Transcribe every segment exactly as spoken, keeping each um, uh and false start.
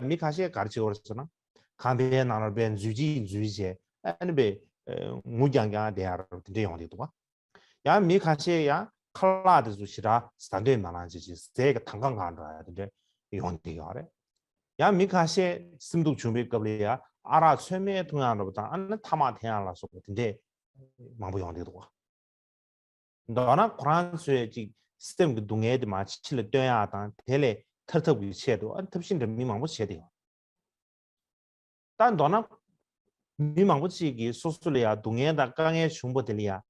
ལ་མི་ཁ་ཤས་ག་རེ་བྱེད་ཀྱི་ཡོད་རེད་ཟེར་ན། ཁང་པའི་ནང་ལ་དཔེ་འཛུལ་གྱིན་འཛུལ་བྱས་ཨ་ནི་དཔེ་ངུ་རྐྱང་རྐྱང་བསྡད་ཡ་རེད་དེ་འདྲ་ཡོང་བསྡད་འདུག་ག་ཡང་མི་ཁ་ཤས་ཡང་ཁ་ལག་དེ་ཚོ་ཞེ་དྲག་ཟ་འདོད་མ་ལངས་བྱས་བྱས་ཟས་ཀྱི་དང་ག་འགག་འགྲོ་ཡ་དེ་འདྲ་ཡོང་བསྡད་ཡོད་རེད། ཡང་མི་ཁ་ཤས་སེམས་སྡུག་བྱུང་བའི་སྐབས་ལ་ཡང་ཨ་རག་ཚོད་མེད་འཐུང་ཡ་འདྲ་པོ་དང་ཨ་ནི་ཐ་མག་འཐེན་ཡ་ལ་སོགས་པ་དེ་འདྲས་མང་པོ་ཡོང་བསྡད་འདུག་ག་མདོར་ན་ཁོ་རང་ཚོའི་ཅིག་སེམས་ཀྱི་སྡུག་བསྔལ་དེ་མར་ཕྱི་ལ་བཏོན་ཡག་དང་དེ་ལས་ཐར་ཐབས་ཀྱི་ཆེད་དུ་ཨ་ཐབས་ཤེས་འདྲ་མི་མང་པོ་བྱས་ཏེ་ཡོད། ད་མདོར་ན་མི་མང་པོ་ཅིག་གིས་སོ་སོ་ལ་ཡང་སྡུག་བསྔལ་དང་དཀའ་ངལ་བྱུང་བ་དེ་ལ་ཡང་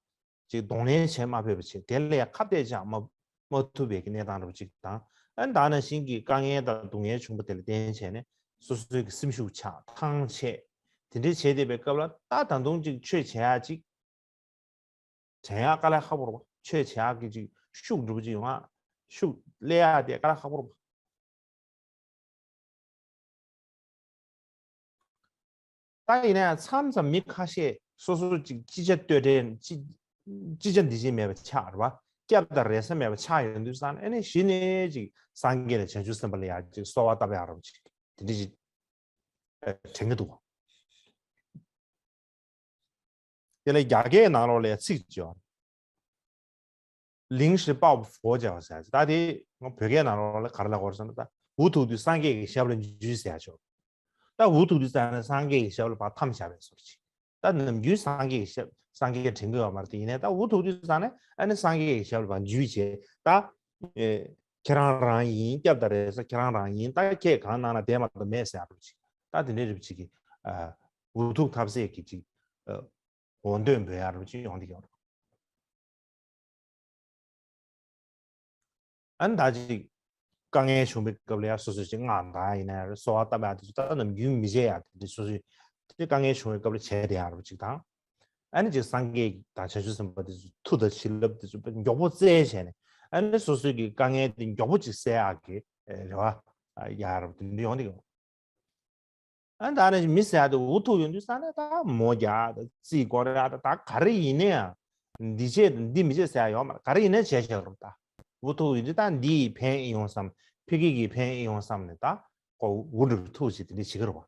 ཅིག་གདོང་ལེན་བྱེད་མ་ཕོད་པ་བྱས་དེ་ལ་ཡང་ཁ་གཏད་བཅག་མ་མ་ཐུབ་པའི་གནས་སྟངས་འདྲ་པོ་ཅིག་དང་ཨ་ནི་ད་ནང་བཞིན་གྱི་དཀའ་ངལ་དང་སྡུག་བསྔལ་བྱུང་བ་དེ་ལ་བརྟེན་བྱས་ནས་སོ་སོའི་གི་སེམས་ཤུགས་ཆག་ཐང་ཆད་དེ་འདྲའི་བྱས་བསྡད་པའི་སྐབས་ལ་ད་ད་དུང་ཅིག་ཆོས་བྱེད་ཡག་ཅིག་དྲན་ཡག་དཀའ་ལས་ཁག་པོ་རེད་པ། ཆོས་བྱེད་ཡག་གི་ཅིག་ཤུགས་འགྲུབ་ཅིག་ཡོང་ཡག་ཤུགས་སླེབས་ཡག་དེ་དཀའ་ལས་ཁག་པོ་རེད་པ། ད་ཡིན་ན་ཡང་མཚམས་མཚམས་མི་ཁ་ཤས་སོ་སོ་ཅིག་ཅི་བྱ་གཏོལ་འདྲེན་ཅི་ཅི་བྱ་འདི་བྱེད་མེད་པ་ཆགས་རེད་པ། སྐྱབས་དང་རེ་ས་མེད་པ་ཆགས་ཡོང་དུས་ཙང་ཨ་ནི་གཞི་ནས་ཅིག་སངས་རྒྱས་ལ་བྱང་ཆུབ་སེམས་དཔའ་ལ་ཡང་ཅིག་གསོལ་བ་བཏབ་ཡག་རེད་པ་ཅིག་དེ་འདྲ་ཅིག་དྲན་གྱི་འདུག་དེ་ལས་རྒྱ་སྐད་ནང་ལོགས་ལ་ཚིག་ཅིག་ཡོད། 临时抱佛脚 ཟེར་ཡ་ཅིག་ད་དེ་ང་བོད་སྐད་ནང་ལོགས་ལ་ག་རེ་ལབ་དགོས་རེད་ཟེར་ན། ད་འུ་ཐུག་དུས་སངས་རྒྱས་ཀྱི་ཞབས་ལ་འཇུས་ཟེར་ཡ་ཅིག་ད་འུ་ཐུག་དུས་ཙང་ནས་སངས་རྒྱས་ཀྱི་ཞབས་ལ་ཕར་འཐམ་བཞག་པའི་བཟོ་འདྲ་ཅིག་ད་ནམ་རྒྱུན་སངས་རྒྱས་ཀྱི་ཞབས་སངས་རྒྱས་དྲན་གྱི་ཡོད་མ་རེད་དེ། ཡིན་ནའི་ད་འུ་ཐུག་དུས་ཙང་ནས་ཨ་ནི་སངས་རྒྱས་ཀྱི་ཞབས་ལ་ཕར་འཇུས་བྱས་ད་ཨེ་ཁྱེད་རང་རང་ཡིན། སྐྱབས་དང་རེ་ས་ཁྱེད་རང་རང་ཡིན། ད་ཁྱེད་གང་གནང་ན་དེ་མ་གཏོགས་མེད་ཟེར་ཡ་འདྲ་ཅིག་ད་དེ་འདྲའི་རིགས་ཅིག་གི་ཨ་འུ་ཐུག་ཐབས་ཟད་ཀྱི་ཅིག་ཨ་འོ་འདོད་འབོད་ཡ་རུ་ཅིག་ཡོང་གི་ཡོད་རེད། ཨ་ནི་ད་ཅིག་དཀའ་ངལ་བྱུང་བའི་སྐབས་ལ་ཡང་སོ་སོས་ཅིག་སྔགས་བཟླ་ཡིན་ན་ཡང་རེད། གསོལ་བ་བཏབ་ཡ་དེ་ཚོ་ད་ནམ་རྒྱུན་མི་བྱེད་ཡ་དེ་འདྲ་སོ་སོས་དེ་དཀའ་ངལ་བྱུང་བའི་སྐབས་ལ་བྱས་བསྡད་ཡ་རུ་ཅིག་དང་། ཨ་ནི་ཅིག་སངས་རྒྱས་དང་བྱང་ཆུབ་སེམས་དཔའ་དེ་ཚོ་མཐུ་དང་བྱིན་རླབས་དེ་ཚོ་མགྱོགས་པོ་བསྩལ་བྱས་ནས་ཨ་ནི་སོ་སོའི་གི་དཀའ་ངལ་དེ་མགྱོགས་པོ་ཅིག་སེལ་ཡག་གི་རེ་བ་ཡ་རབས་དེ་འདྲ་ཡོང་གི་ཡོད། ཨ་ནི་ད་ནི་མི་ཟེར་ཡ་དེ་འུ་ཐུག་ཡོང་དུས་ཙང་ནས་ད་མོ་རྒྱག་དང་རྩིས་སྐོར་ཡ་དང་ད་ག་རེ་ཡིན་ན་ཡང་འདི་བྱེད་འདི་མི་བྱེད་ཟེར་ཡ་ཡོད་མ་རེད། ག་རེ་ཡིན་ན་བྱས་བྱས་རུང་ད་འུ་ཐུག་ཡོང་དུས་ད་འདི་ཡིས་ཕན་ཨེ་ཡོང་བསམ་ཕ་གི་གིས་ཕན་ཨེ་ཡོང་བསམ་ནས་ད་ཁོ་འུ་འདྲ་ཐུག་བྱས་དེ་འདྲ་བྱེད་ཀྱི་རེད་པ།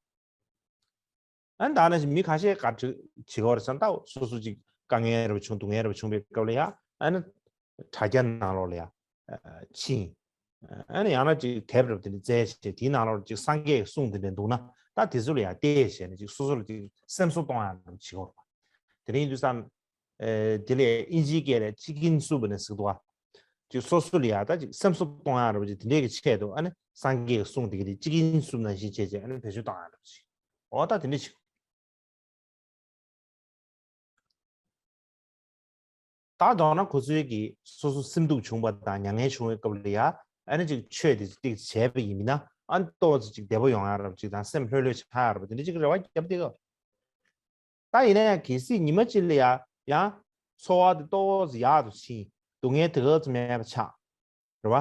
ཨ་ནི་ད་ནི་མི་ཁ་ཤས་ག་རེ་བྱེད་ཀྱི་ཡོད་རེད་ཟེར་ན་ད་སོ་སོ་ཅིག་དཀའ་ངལ་རེ་བྱུང་སྡུག་བསྔལ་རེ་བྱུང་བའི་སྐབས་ལ་ཡ་ཨ་ནི་དྲ་རྒྱ་ནང་ལོགས་ལ་ཡ་ཕྱིན། ཨ་ནི་ཡང་ན་ཅིག་དེབ་རབ་དེ་འདྲ་བཙལ་བྱས་དེའི་ནང་ལོགས་ཅིག་སངས་རྒྱས་ཀྱི་གསུང་དེ་འདྲ་འདུག་ན་ད་དེ་ཚོ་ལ་ཡང་བལྟས་བྱས་ནས་ཅིག་སོ་སོ་ལ་ཅིག་སེམས་གསོ་གཏོང་ཡག་རེ་བྱེད་ཀྱི་ཡོད་རེད་པ། དེ་འདྲ་ཡིན་དུས་ཙང་དེ་ལས་དབྱིན་ཇིའི་སྐད་ལ་ཅི་ཀིན་སུབ་ནས་ཟེར་གྱི་འདུག་ག་ཅིག་སོ་སོ་ལ་ཡ་ད་ཅིག་སེམས་གསོ་གཏོང་ཡག་རེ་བ་ཅིག་དེ་འདྲའི་གི་ཆེད་དུ་ཨ་ནི་སངས་རྒྱས་ཀྱི་གསུང་དེ་གི་དེ་ཅི་ཀིན་སུབ་ནང་བཞིན་བྱས་བྱས་ཨ་ནི་བེད་སྤྱོད་གཏོང་ཡག་རེ་བ་ཅིག་འོ་ད་དེ་འདྲ་ཅིག་ད་མདོར་ན་ཁོ་ཚོའི་གི་སོ་སོ་སེམས་སྡུག་བྱུང་བ་དང་མྱ་ངན་བྱུང་བའི་སྐབས་ལ་ཡ་ཨ་ནི་ཅིག་ཆོས་དེ་ཅིག་བྱས་པ་ཡིན་ན་ཨ་ནི་ཏོག་ཙམ་ཅིག་བདེ་པོ་ཡོང་ཡག་རེ་བ་ཅིག་དང་སེམས་ལྷོད་ལྷོད་ཆགས་ཡག་རེ་བ་དེ་འདྲ་ཅིག་རེ་བ་བརྒྱབ་བསྡད་ཀྱི་ཡོད། ད་ཡིན་ན་ཡང་གལ་སྲིད་ཉི་མ་གཅིག་ལ་ཡ་ཡང་ཚོར་བ་དེ་ཏོག་ཙམ་ཡག་ཏུ་ཕྱིན། སྡུག་བསྔལ་དེ་ག་ཙམ་མེད་པ་ཆགས། རེད་བ།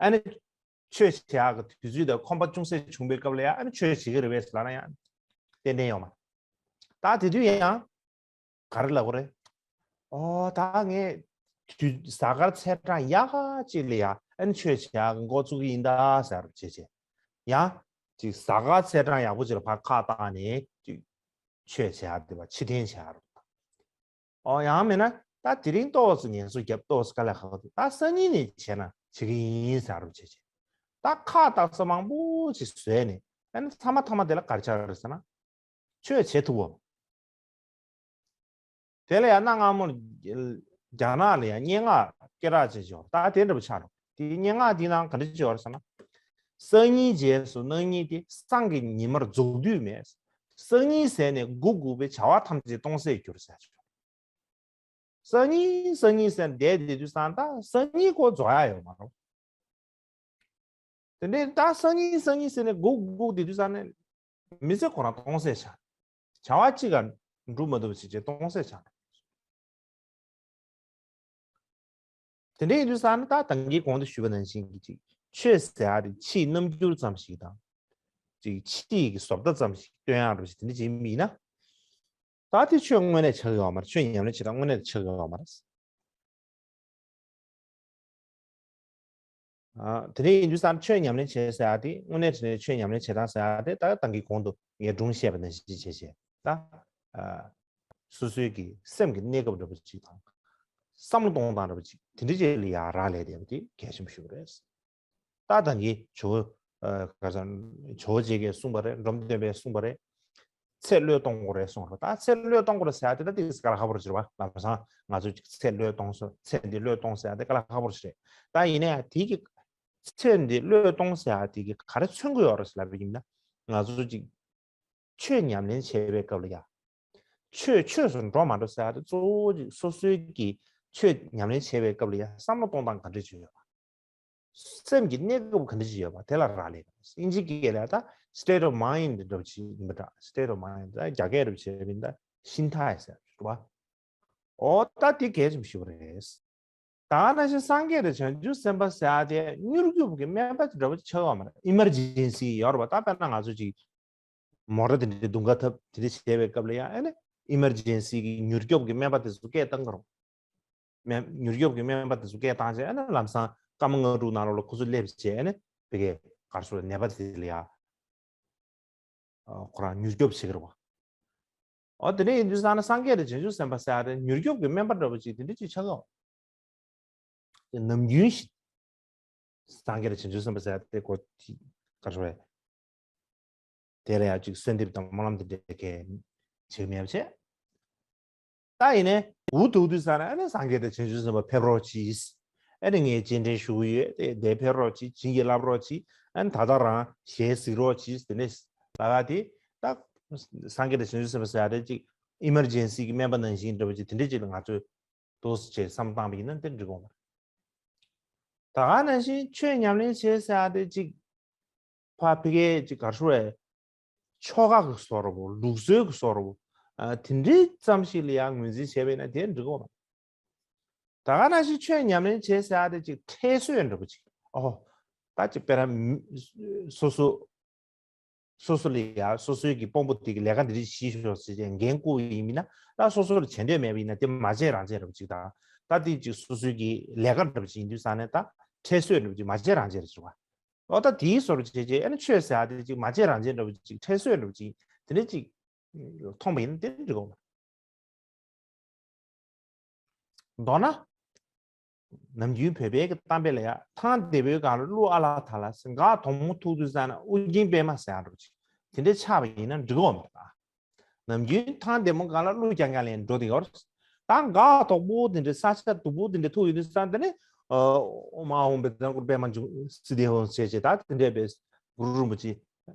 ཨ་ནི་ཆོས་བྱེད་ཡག་གི་དུས་ཚོད་དང་ཁོམ་པ་ཅུང་ཟད་བྱུང་བའི་སྐབས་ལ་ཡང་ཨ་ནི་ཆོས་བྱེད་ཀྱི་རེད་པས་ལབ་ན་ཡང་ཏན་ཏན་ཡོད་མ་རེད། ད་དེ་དུས་ཡང་ག་རེ་ལབ་དགོས་རེད། ཨོ་ད་ངས་དུས་གཟའ་སྐར་ཚེས་གྲངས་ཡག་ག་ཅིག་ལ་ཡ་ཨ་ནི་ཆོས་བྱེད་ཡག་གི་འགོ་བཙུགས་ཀྱི་ཡིན་ད་ཟེར་བྱས་བྱས། ཡང་ཅིག་གཟའ་སྐར་ཚེས་གྲངས་ཡག་པོ་ཅིག་ལ་ཕར་ཁ་བཏང་ནས་ཅིག་ཆོས་བྱེད་ཡག་དེ་བ་ཕྱིར་འཐེན་བྱེད་ཡག་རེད། ཨོ་ཡང་མིན་ན་ད་དེ་རིང་ཏོག་ཙམ་ངལ་གསོ་བརྒྱབ། ཏོག་ཙམ་དཀའ་ལས་ཁག་པོ་འདུག་ད་སང་ཉིན་ནས་བྱས་ན་བྱེད་ཀྱི་ཡིན་ཟེར་རོ་བྱས་བྱས། ད་ཁག་རྟགས་མང་པོ་ཅིག་བཟོས་ནས་ཨ་ནི་མཐའ་མ་མཐའ་མ་དེ་ལ་ག་རེ་ཆགས་རེད་ཟེར་ན། ཆོས་བྱེད་ཐུབ་བམ། དེ་ལ་ཡང་གནའ་སྔ་མོར་རྒྱ་ནག་ལ་ཡང་སྙན་ངག་སྐད་གྲགས་ཅན་ཅིག་ཡོད་རེད། ད་དེ་འདྲ་པོ་ཆགས་རེད། དེའི་སྙན་ངག་དེའི་ནང་ག་འདྲ་ཅིག་ཡོད་རེད་ཟེར་ན། སང་ཉིན་རྗེས་སུ་གནངས་ཉིན་ཏེ། སང་གི་ཉི་མར་རྫོགས་དུས་མེད། སང་ཉིན་ཟེར་ནས་སྒུག་སྒུག་པའི་བྱ་བ་ཐམས་ཅད་སྟོང་ཟད་འགྱུར་ཟེར་ཆོག་སང་ཉིན་སང་ཉིན་ཟེར་ནས་བསྡད་བསྡད་དུས་ཙང་ད་སང་ཉིན་ཁོ་རྫོགས་ཡ་ཡོད་མ་རེད། དེ་འདྲའི་ད་སང་ཉིན་སང་ཉིན་ཟེར་ནས་སྒུག་སྒུག་བསྡད་དུས་ཙང་ནས་མི་ཚེ་ཁོ་རང་སྟོང་ཟད་ཆགས། བྱ་བ་གཅིག་ག་འགྲུབ་མ་ཐུབ་པ་བྱས་བྱས་སྟོང་ཟད་ཆགས། དེ་འདྲ་ཡིན་དུས་ཙང་ནས་ད་ད་གིན་གོང་དུ་ཞུས་པ་ནང་བཞིན་གྱི་ཅིག་ཆོས་ཟེར་ཡ་དེ་ཕྱིའི་རྣམ་འགྱུར་ཙམ་ཞིག་དང་། ཅིག་ཕྱིའི་གི་བཟོ་ལྟ་ཙམ་ཞིག་སྟོན་ཡག་རེད་ཅེས་དེ་འདྲ་བྱེད་མིན་ན། ད་དེ་ཆོས་དངོས་གནས་ཆགས་ཡོད་མ་རེད། ཆོས་ཉམས་ལེན་བྱེད་སྟངས་དངོས་གནས་ཆགས་ཡོད་མ་རེད། དེ་འདྲ་ཡིན་དུས་ཙང་ཆོས་ཉམས་ལེན་བྱེད་ཟེར་ཡ་དེ་དངོས་གནས་དྲང་གནས་ཆོས་ཉམས་ལེན་བྱེད་སྟངས་ཟེར་ཡ་དེ་ད་ད་གིན་གོང་དུ་ངས་སྒྲུང་བཤད་པ་ནང་བཞིན་བྱས་བྱས་ད། སོ་སོའི་གི་སེམས་ཀྱི་གནས་སྐབས་འདྲ་པོ་ཅིག་དང་། བསམ་བློ་གཏོང་སྟངས་འདྲ་པོ་ཅིག་དེ་འདྲ་ཅིག་ལ་ཡ་རག་ལས་བསྡད་པ་དེ་གལ་ཆེན་པོ་ཞིག་རེད། ད་ད་གིན་ཇོ་བོ་ག་ས་ཇོ་བོ་རྗེ་གིས་གསུངས་པ་རེད། འབྲོམ་སྟོན་པས་གསུངས་པ་རེད། ཚེ་བློས་གཏོང་དགོས་རེད་གསུངས་རེད། ད་ཚེ་བློས་གཏོང་དགོས་རེད་ཟེར་ཡ་དེ་ད་དེ་དཀའ་ལས་ཁག་པོ་རེད་བ། ལམ་སང་ང་ཚོ་ཅིག་ཚེ་བློས་གཏོང་སོ་ཚེ་འདི་བློས་གཏོང་ཟེར་ཡ་དེ་དཀའ་ལས་ཁག་པོ་རེད། ད་ཡིན་ན་ཡང་དེ་གི་ཚེ་འདི་བློས་གཏོང་ཟེར་ཡ་དེ་གི་ག་རེ་མཚོན་གི་ཡོད་རེད་ཟེར་ལབ་པ་ཡིན་ན། ང་ཚོ་ཅིག་ཆོས་ཉམས་ལེན་བྱེད་པའི་སྐབས་ལ་ཡ། ཆོས་ཆོས་སུ་འགྲོ་མ་འགྲོ་ཟེར་ཡ་དེ་གཙོ་བོ་ཅིག་སོ་སོའི་གི་ཆོས་ཉམས་ལེན་བྱེད་པའི་སྐབས་ལ་ཡ་བསམ་བློ་གཏོང་སྟངས་ག་འདྲ་ཅིག་ཡོད་པ། སེམས་ཀྱི་གནས་སྐབས་ག་འདྲ་ཅིག་ཡོད་པ་དེ་ལ་རག་ལས་ཀྱི་རེད། ཨིན་ཇི་སྐད་ལ་ད་state of mind འདྲ་པོ་ཅིག་ཡིན་པ་འདྲ། state of mind ད་རྒྱ་སྐད་འདྲ་པོ་བྱས་པ་ཡིན་ད་心态ཟེར་བ། འོ་ད་དེ་གལ་ཆེན་པོ་ཞིག་རེད། ད་ནང་བཞིན་སངས་རྒྱས་དང་བྱང་ཆུབ་སེམས་དཔའ་ཟེར་ཡ་དེ་མྱུར་སྐྱོབ་ཀྱི་སྨན་པ་དེ་འདྲ་པོ་ཆགས་ཡོད་མ་རེད། emergency ཡོད་རེད་པ། ད་དཔེར་ན་ང་ཚོ་ཅིག་མོ་ཊ་དེ་འདྲའི་རྡུང་ཁ་འཐབ་དེ་འདྲ་བྱས་པའི་སྐབས་ལ་ཡང་ཨ་ནི་emergency གི་མྱུར་སྐྱོབ་ཀྱི་སྨན་པ་དེ་ཚོ་སྐད་བཏང་གི་རེད། སྨན་མྱུར་སྐྱོབ་ཀྱི་སྨན་པ་དེ་ཚོ་སྐད་བཏང་བྱས་ཨ་ནི་ལམ་སང་སྐར་མ་ལྔ་དྲུག་ནང་ལོགས་ལ་ཁོ་ཚོ་སླེབས་བྱས་ཨ་ནི་ཕ་གིའི་ག་རེ་ཟེར་ནད་པ་དེ་ལ་ཡ། ཁོ་རང་མྱུར་སྐྱོབ་བྱེད་ཀྱི་རེད་པ། འོ་དེ་འདྲ་ཡིན་དུས་ཙང་ན་སངས་རྒྱས་དང་བྱང་ཆུབ་སེམས་དཔའ་ཟེར་ཡ་དེ་མྱུར་སྐྱོབ་ཀྱི་སྨན་པ་འདྲ་པོ་ཅིག་དེ་འདྲ་ཅིག་ཆགས་ཀྱི་ཡོད། དེ་ནམ་རྒྱུན་ཞིག་སངས་རྒྱས་དང་བྱང་ཆུབ་སེམས་དཔའ་ཟེར་ཡ་དེ་ཁོ་ཅིག་ག་རེ་ཟེར་དེ་ལ་ཡ་ཅིག་གསོལ་འདེབས་དང་སྨོན་ལམ་དེ་འདྲ་གས་བྱེད་ཀྱི་མེད་པ་བྱས། ད་ཡིན་ནའི་འུ་ཐུག་དུས་ཙ་ན་ཨ་ནི་སངས་རྒྱས་དང་བྱང་ཆུབ་སེམས་དཔའ་ཕེབས་རོགས་གྱིས། ཨ་ནི་ངས་རྗེས་དྲན་ཞུ་གི་ཡོད་དེ་དེ་ཕེབས་རོགས་གྱིས། བྱིན་གྱིས་བརླབ་རོགས་གྱིས། ཨ་ནི་ད་ལྟ་རང་ཞལ་གཟིགས་རོགས་གྱིས། དེ་ནས་ལ་ལ་དེ་ད་སངས་རྒྱས་དང་བྱང་ཆུབ་སེམས་དཔའ་ཟེར་ཡ་དེ་ཅིག་emergency གི་སྨན་པ་ནང་བཞིན་འདྲ་པོ་ཅིག་དེ་འདྲ་ཅིག་ལ་ང་ཚོས་འདུག་སེ་བྱས་བསམ་བཏང་བ་ཡིན་ན་དེ་འགྲིག་གོ་མ་རེད། ད་ག་ནང་བཞིན་ཆོས་ཉམས་ལེན་བྱེད་ཟེར་ཡ་དེ་ཅིག་ཕ་ཕ་གིའི་ཅིག་ག་རེ་ཟེར་ཆོ་ག་གི་བཟོ་འདྲ་པོ་ལུགས་སྲོལ་གི་བཟོ་འདྲ་པོ་ཨ་དེ་འདྲའི་ཙམ་ཞིག་ལ་ཡང་ངོས་འཛིན་བྱས་པ་ཡིན་ན་དེ་འགྲིག་གོ་མ་རེད། ད་ག་ནང་བཞིན་ཆོས་ཉམས་ལེན་བྱེད་ཟེར་ཡ་དེ་ཅིག་ཁྲལ་གསོད་འདྲ་པོ་ཅིག་ཨོ་ད་ཅིག་དཔེར་ན་སོ་སོ་སོ་སོ་ལ་ཡ་སོ་སོའི་གི་དཔོན་པོ་དེ་གི་ལས་ཀ་འདི་འདྲ་བྱེད་ཤོག་ཟེར་བྱས་འགན་བསྐུར་བ་ཡིན་མིན་ན་ད་སོ་སོ་ལ་བྱེད་འདོད་མེད་པ་ཡིན་ན་དེ་མ་བྱེད་རང་བྱེད་འདྲ་པོ་ཅིག་དང་། ད་དེ་ཅིག་སོ་སོའི་གི་ལས་ཀ་འདྲ་པོ་ཅིག་ཡིན་དུས་ཙང་ནས་ད་ཁྲལ་གསོད་འདྲ་པོ་ཅིག་མ་བྱེད་རང་བྱེད་རེད་ཟེར་བ། ཨོ་ད་དེའི་བཟོ་འདྲ་བྱེད་བྱས་ཨ་ནི་ཆོས་ཟེར་ཡ་དེ་ཅིག་མ་བྱེད་རང་བྱེད་འདྲ་པོ་ཅིག་ཁྲལ་གསོད་འདྲ་པོ་ཅིག་དེ་འདྲ་ཅིག་མཐོང་བ་ཡིན་ན་དེ་འདྲ་འགྲིག་གོ་མ་རེད། མདོར་ན། ནམ་རྒྱུན་བོད་པའི་གི་གཏམ་དཔེ་ལ་ཡ་ཐང་རྡེ་མོའི་སྒང་ལ་ཀླུ་ཨ་ལ་ཐ་ལ་ཟེར། འགག་དོག་མོ་ཐུག་དུས་ཙ་ན་ཨུ་རྒྱན་པད་མ་ཟེར་ཡ་འདྲ་པོ་ཅིག་དེ་འདྲའི་ཆགས་པ་ཡིན་ན་འགྲིག་གོ་མ་རེད། ནམ་རྒྱུན་ཐང་རྡེ་མོ་སྒང་ལ་ཀླུ་རྐྱང་རྐྱང་ལེན་འགྲོ་དེ་ཡོད། ད་འགག་དོག་པོ་དེ་འདྲའི་ས་ཆ་སྡུག་པོ་དེ་འདྲའི་ཐུག་ཡོང་དུས་ཙ་ན་དེ་ནི་ཨོཾ་ཨཱཿཧཱུྃ་བཛྲ་གུར་པདྨ་འབྱུང་སིདྡྷི་ཧཱུྃ་ཟེར་བྱས་ད་དེ་འདྲའི་བས་གུ་རུ་རིན་པོ་ཆེ་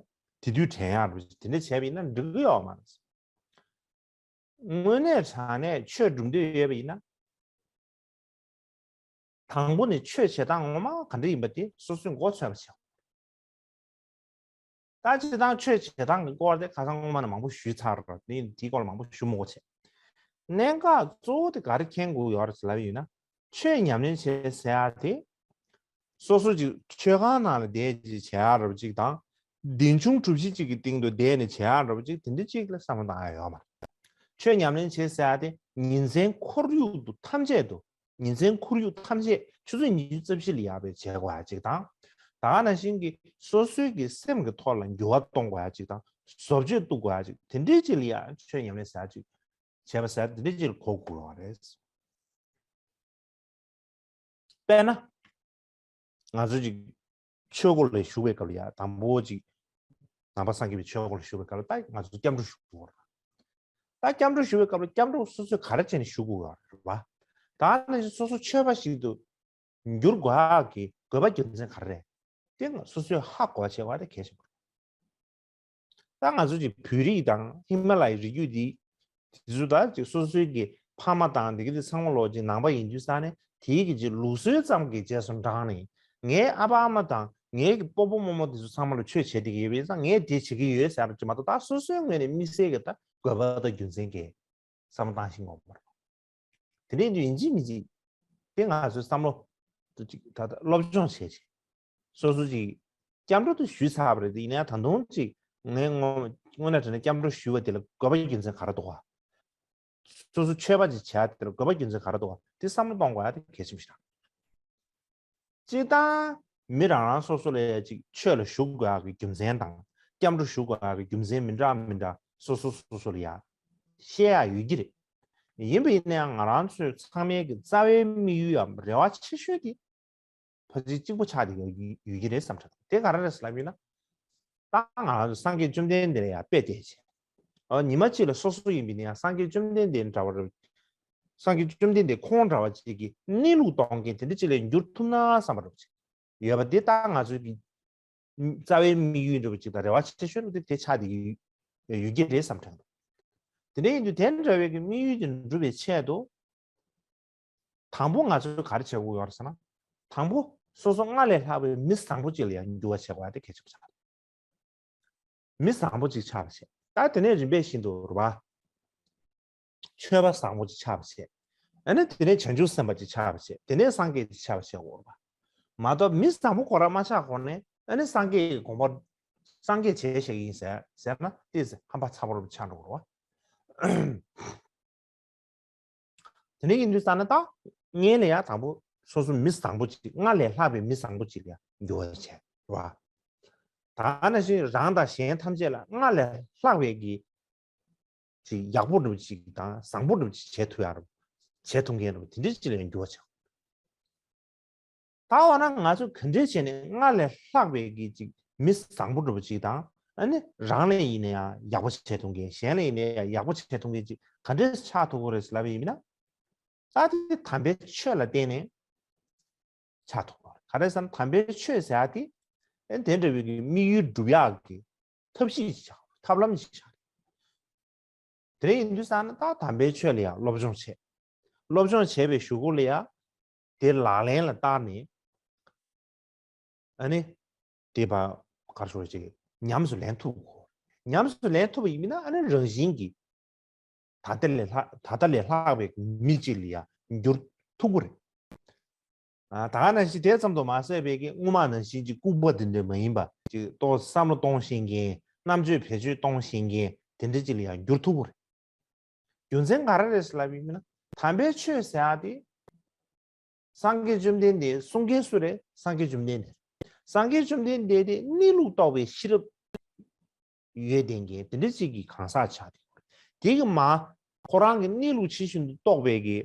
དེ་དུས་དྲན་ཡག་འདྲ་པོ་ཅིག་དེ་འདྲ་བྱས་པ་ཡིན་ན་འགྲིག་གི་ཡོད་མ་རེད། དངོས་གནས་དྲང་གནས་ཆོས་སྒྲུབ་འདོད་ཡོད་པ་ཡིན་ན། དང་པོ་ནས་ཆོས་བྱེད་སྟངས་ངོ་མ་ག་འདྲ་ཡིན་པ་དེ་སོ་སོས་མགོ་ཚོས་པ་བྱེད། ད་སྤྱིར་བཏང་ཆོས་བྱེད་སྟངས་ཀྱི་སྐོར་དེ་ཁ་སང་སྔོན་མ་ནས་མང་པོ་ཞུས་ཚར་རེད། དེ་དེའི་སྐོར་ལ་མང་པོ་ཞུ་མི་དགོས་བྱས། གནད་འགག་གཙོ་བོ་དེ་ག་རེ་མཁྱེན་དགོས་ཡོད་རེད་ལབ་ཡོད་ན། ཆོས་ཉམས་ལེན་བྱེད་ཟེར་ཡ་དེ། སོ་སོ་ཅིག་མཆོད་ཁང་ནང་ལ་བསྡད་ཅིག་བྱེད་ཡག་འདྲ་པོ་ཅིག་དང་། བདེན་ཆུང་གྲུ་བཞི་ཅིག་གི་སྟེང་དུ་བསྡད་ནས་བྱེད་ཡག་འདྲ་པོ་ཅིག་དེ་འདྲ་ཅིག་ལ་བསམ་བློ་བཏང་ཡག་ཡོད་མ་རེད། ཆོས་ཉམས་ལེན་བྱེད་ཟེར་ཡག་དེ་ཉིན་མཚན་ཁོར་ཡུག་ཏུ་ཐམས་ཅད་དུ་ཉིན་མཚན་ཁོར་ཡུག་ཐམས་ཅད་ཆུ་ཚོད་ཉི་ཤུ་རྩ་བཞི་ལ་ཡག་པའི་བྱེད་དགོས་ཡག་ཅིག་དང་། ད་ག་ནང་བཞིན་གྱི་སོ་སོའི་གི་སེམས་ཀྱི་ཐོག་ལ་འགྱུར་བ་གཏོང་དགོས་ཡག་ཅིག་དང་བཟོ་བཅོས་གཏོང་དགོས་ཡག་ཅིག་དེ་འདྲའི་ཅིག་ལ་ཡག་ཆོས་ཉམས་ལེན་ཟེར་ཡག་ཅིག་བྱས་པ་ཟེར་དེ་འདྲའི་ཅིག་ལ་གོ་དགོས་པ་རེད། དཔེར་ན། ང་ཚོ་ཅིག་ཆོས་སྒོ་ལ་ཞུགས་པའི་སྐབས་ལ་ཡ་དང་པོ་ཅིག་ནང་པ་སངས་རྒྱས་པའི་ཆོས་སྒོ་ལ་ཞུགས་པའི་སྐབས་ལ་ད་ང་ཚོ་སྐྱབས་འགྲོ་ཞུ་དགོས་རེད། ད་སྐྱབས་འགྲོ་ཞུ་བའི་སྐབས་ལ་སྐྱབས་འགྲོ་སོ་སོས་ག་རེ་བྱས་ནས་ཞུ་དགོས་ཡོད་རེད་བ། ད་ནང་བཞིན་སོ་སོ་ཆོས་པ་ཞིག་ཏུ་འགྱུར་དགོས་ཡག་གི་དགོས་པ་རྒྱུ་མཚན་ག་རེ་རེད། དེ་ང་སོ་སོས་ཧ་གོ་བ་བྱེད་དགོས་པ་དེ་གལ་ཆེན་པོ་རེད། ད་ང་ཚོ་ཅིག་བོད་རིགས་དང་ཧི་མ་ལ་ཡའི་རི་རྒྱུད་འདི། དེ་ཚོ་ད་ཅིག་སོ་སོའི་གི་ཕ་མ་དང་འདི་གི་དེ་ཚང་མ་ལོ་ཅིག་ནང་པ་ཡིན་དུས་ཙང་ནས་དེའི་གི་ཅིག་ལུགས་སྲོལ་ཙམ་གྱི་རྗེས་སུ་འབྲངས་ནས། ངའི་ཨ་ཕ་ཨ་མ་དང་ངའི་གི་སྤོ་བོ་རྨོ་མོ་དེ་ཚོ་ཚང་མ་ལ་ཆོས་བྱེད་བསྡད་ཀྱི་ཡོད་པ་ཡིན་ཙང་ངས་དེ་བྱེད་ཀྱི་ཡོད་ཟེར་བ་ཅིག་མ་གཏོགས། ད་སོ་སོའི་ངོས་ནས་དམིགས་བསལ་གྱི་ད་དགོས་པ་དང་རྒྱུ་མཚན་གྱི་བསམ་བློ་བཏང་ཤེས་དགོས་པ་རེད། དེ་འདྲ་ཡིན་དུས་ཡིན་གཅིག་མིན་གཅིག་དེ་ང་ཚོའི་བསམ་བློ་དུ་ཅིག་ད་ལྟ་སློབ་སྦྱོང་བྱས་ཅིག་སོ་སོ་ཅིག་སྐྱབས་འགྲོ་དུ་ཞུས་ཚར་བ་རེད་དེ། ཡིན་ན་ཡང་ད་དུང་ཅིག་ངས་དངོས་དངོས་གནས་དྲང་གནས་སྐྱབས་འགྲོ་ཞུ་བ་དེ་ལ་དགོས་པ་རྒྱུ་མཚན་ག་རེ་འདུག་ག་སོ་སོ་ཆོས་པ་ཅིག་བྱས་དེ་ལ་དགོས་པ་རྒྱུ་མཚན་ག་རེ་འདུག་ག་དེ་བསམ་བློ་གཏོང་དགོས་ཡ་དེ་གལ་ཆེན་པོ་ཞིག་རེད། སྤྱིར་བཏང་ མི་རང་རང་སོ་སོ་ལ་ཡ་ཅིག་ཆོས་ལ་ཞུགས་དགོས་ཡག་གི་རྒྱུ་མཚན་དང་སྐྱབས་འགྲོ་ཞུགས་དགོས་ཡག་གི་རྒྱུ་མཚན་མི་འདྲ་མི་འདྲ་སོ་སོ་སོ་སོ་ལ་ཡ་བཤད་ཡག་ཡོད་ཀྱི་རེད། ཡིན་པ་ཡིན་ན་ཡང་ང་རང་ཚོའི་ཚང་མའི་གི་རྩ་བའི་དམིགས་ཡུལ་ཡང་རེ་བ་ཆེ་ཤོས་དེ་ཕལ་ཆེར་གཅིག་པོ་ཆགས་བསྡད་ཡོད་ཡོད་ཀྱི་རེད་བསམ་དྲན། དེ་ག་རེ་རེད་ཟེར་ལབ་ཡིན་ན། ད་ང་རང་ཚོ་སངས་རྒྱས་བཅོམ་ལྡན་འདས་ལ་ཡང་དཔེ་བལྟས་བྱས། ཨ་ཉི་མ་གཅིག་ལ་སོ་སོ་ཡིན་པ་ཡིན་ན་ཡང་སངས་རྒྱས་བཅོམ་ལྡན་འདས་འདྲ་བ་རེད། སངས་རྒྱས་བཅོམ་ལྡན་འདས་ཁོང་འདྲ་བ་ཅིག་གི་གནས་ལུགས་སྟོན་མཁན་དེ་འདྲ་ཅིག་ལ་འགྱུར་ཐུབ་ན་བསམ་པ་རེད་བྱས། ཡོད་པ་འདི་ད་ང་ཚོའི་གི་རྩ་བའི་དམིགས་ཡུལ་འདྲ་བ་ཅིག་དང་རེ་བ་ཆེ་ཤོས་འདི་དེ་ཆགས་བསྡད་ཀྱི་ཡོད་ཀྱི་རེད་བསམ་དྲན་འདུག་དེ་འདྲ་ཡིན་དུས་དེ་འདྲ་བའི་གི་དམིགས་ཡུལ་དེ་འགྲུབ་པའི་ཆེད་དུ། དང་པོ་ང་ཚོས་ག་རེ་བྱེད་དགོས་ཡོད་རེད་ཟེར་ན། དང་པོ་སོ་སོ་སྔར་ལས་ལྷག་པའི་མི་བཟང་པོ་ཅིག་ལ་ཡང་འགྱུར་བ་བྱེད་དགོས་ཡ་དེ་གལ་ཆེན་པོ་ཆགས་འདུག་མི་བཟང་པོ་ཅིག་ཆགས་པ་བྱས། ད་དེ་ནས་རིམ་པས་བཞིན་དུ་རེད་པ། ཆོས་པ་བཟང་པོ་ཅིག་ཆགས་པ་བྱས། ཨ་ནི་དེ་ནས་བྱང་ཆུབ་སེམས་དཔའ་ཅིག་ཆགས་པ་བྱས། དེ་ནས་སངས་རྒྱས་ཅིག་ཆགས་པ་བྱས་འོར་བ། མ་གཏོགས་མི་བཟང་པོ་ཁོ་རང་མ་ཆགས་གོང་ནས་ཨ་ནི་སངས་རྒྱས་ཀྱི་དགོངས་པ། སངས་རྒྱས་བྱས་བཞག་གི་ཡིན་ཟེར་ཟེར་ན་ཏོག་ཙམ་ཧམ་པ་ཚ་པོ་རུ་ཆགས་འགྲོ་གི་རེད་བ། དེ་འདྲ་ཡིན་དུས་ཙ་ན་ད་སྔོན་ལ་ཡ་དང་པོ་སོ་སོ་མི་བཟང་པོ་ཅིག་སྔར་ལས་ལྷག་པའི་མི་བཟང་པོ་ཅིག་ལ་ཡ་འགྱུར་བ་བྱས་རེད་བ། ད་ནང་བཞིན་རང་དང་གཞན་ཐམས་ཅད་ལ་སྔར་ལས་ལྷག་པའི་གི་ཅིག་ཡག་པོ་འདྲ་པོ་ཅིག་དང་བཟང་པོ་འདྲ་པོ་ཅིག་བྱེད་ཐུབ་ཡ་རུ་བྱེད་ཐུབ་མཁན་རུ་དེ་འདྲ་ཅིག་ལ་ཡང་འགྱུར་བ་ཆགས། ད་འོ་ན་ང་ཚོས་ག་འདྲས་བྱས་ནས་སྔར་ལས་ལྷག་པའི་གི་ཅིག་མི་བཟང་པོ་འདྲ་པོ་ཅིག་དང་ཨ་ནི་རང་ལ་ཡིན་ན་ཡང་ཡག་པོ་བྱེད་ཐུབ་མཁན་གཞན་ལ་ཡིན་ན་ཡང་ཡག་པོ་བྱེད་ཐུབ་མཁན་ཅིག་ག་འདྲས་ཆགས་ཐུབ་ཀྱི་རེད་ཟེར་ལབ་པ་ཡིན་ན། ད་དེ་དམ་པའི་ཆོས་ལ་བརྟེན་ནས་ཆགས་ཐུབ་པ་རེད། ག་རེ་ཟེར་ན་དམ་པའི་ཆོས་ཟེར་ཡ་དེ་ཨེ་དེ་འདྲ་བའི་གི་དམིགས་ཡུལ་འགྲུབ་ཡག་གི་ཐབས་ཤེས་ཅིག་ཆགས། ཐབས་ལམ་ཅིག་ཆགས་རེད། དེ་ཡིན་དུས་ཙ་ན་ད་དམ་པའི་ཆོས་ལ་ཡང་སློབ་སྦྱོང་བྱས། སློབ་སྦྱོང་བྱས་པའི་གཞུག་གུ་ལ་ཡང་དེ་ལག་ལེན་ལ་བསྟར་ནས་ཨ་ནི་དེ་བ་གར་ཤོར་ཅིག་ཉམས་སུ་ལེན་ཐུབ་དགོས། ཉམས་སུ་ལེན་ཐུབ་པ་ཡིན་ན་ཨ་ནི་རང་བཞིན་གྱིས་ད་ལྟ་ལས་ལྷག་ད་ལྟ་ལས་ལྷག་པའི་མི་གཅིག་ལ་ཡང་འགྱུར་ཐུབ་ཀྱི་རེད། ཨ་ད་ག་ནང་བཞིན་དེ་ཙམ་དུ་མ་ཟད་པའི་གི་སྔོན་མ་ནང་བཞིན་གྱི་ལྐུགས་པ་དེ་འདྲ་མ་ཡིན་པ་ཅིག་ཏོག་བསམ་བློ་གཏོང་ཤེས་མཁན། རྣམ་དཔྱོད་བེད་སྤྱོད་གཏོང་ཤེས་མཁན་དེ་འདྲ་ཅིག་ལ་ཡང་འགྱུར་ཐུབ་ཀྱི་རེད། རྒྱུ་མཚན་ག་རེ་རེད་ཟེར་ལབ་ཡིན་ན་དམ་པའི་ཆོས་ཟེར་ཡ་དེ་སངས་རྒྱས་བཅོམ་ལྡན་འདས་གསུང་མཁན་སུ་རེད། སངས་རྒྱས་བཅོམ་ལྡན་འདས་རེད། སངས་རྒྱས་བཅོམ་ལྡན་འདས་དེ་གནས་ལུགས་རྟོགས་པའི་ཤེས་རབ་ཡོད་ལྡན་མཁན་དེ་འདྲ་ཅིག་གི་གང་ཟག་ཆགས་ཏེ། དེ་གི་མ་ཁོ་རང་གི་གནས་ལུགས་ཇི་བཞིན་དུ་རྟོགས་པའི་གི་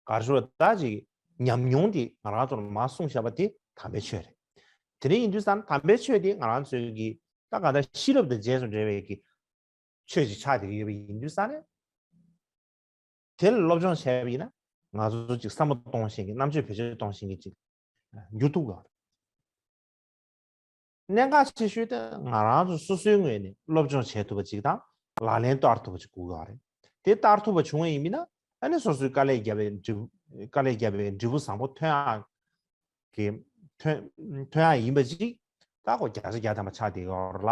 གར་ཤོར་ད་ཅིག་ཉམས་མྱོང་དེ་ང་རང་ཚོར་མ་གསུངས་བཞག་པ་དེ་དམ་པའི་ཆོས་རེད། དེ་འདྲ་ཡིན་དུས་ཙང་དམ་པའི་ཆོས་དེ་ང་རང་ཚོའི་གི་ད་ག་ད་ཤེས་རབ་དང་རྗེས་སུ་འབྲེལ་བའི་གི་ཆོས་ཅིག་ཆགས་བསྡད་ཀྱི་ཡོད་པ་ཡིན་དུས་ཙང་ནས། དེ་ལ་སློབ་སྦྱོང་བྱས་པ་ཡིན་ན་ང་ཚོ་ཅིག་བསམ་བློ་གཏོང་ཤེས་མཁན། རྣམ་དཔྱོད་བེད་སྤྱོད་གཏོང་ཤེས་མཁན་ཅིག་འགྱུར་ཐུབ་ཀྱི་ཡོད་རེད། གནད་འགག་ཆེ་ཤོས་དེ་ང་རང་ཚོ་སོ་སོའི་ངོས་ནས་སློབ་སྦྱོང་བྱེད་ཐུབ་པ་ཅིག་དང་ལག་ལེན་བསྟར་ཐུབ་པ་ཅིག་དགོས་ཀྱི་ཡོད་རེད། དེ་བསྟར་ཐུབ་པ་བྱུང་བ་ཡིན་མིན་ན་ཨ་ནི་སོ་སོའི་དཀའ་ལས་བརྒྱབ་པའི་འབྲས་བུ་དཀའ་ལས་བརྒྱབ་པའི་འབྲས་བུ་བཟང་པོ་ཐོན་ཡག་གི་ཐོན་ཐོན་ཡག་ཡིན་པ་ཅིག་ད་གོ་བརྒྱ་ཆ་བརྒྱ་ཐམ་པ་ཆགས་བསྡད་ཡོད་རེད་ལ།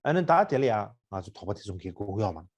ཨ་ནི་ད་དེ་ལ་ཡང་ང་ཚོ་དོགས་པ་དེ་ཚོ་འགེལ་དགོས་ཀྱི་ཡོད་མ་རེད།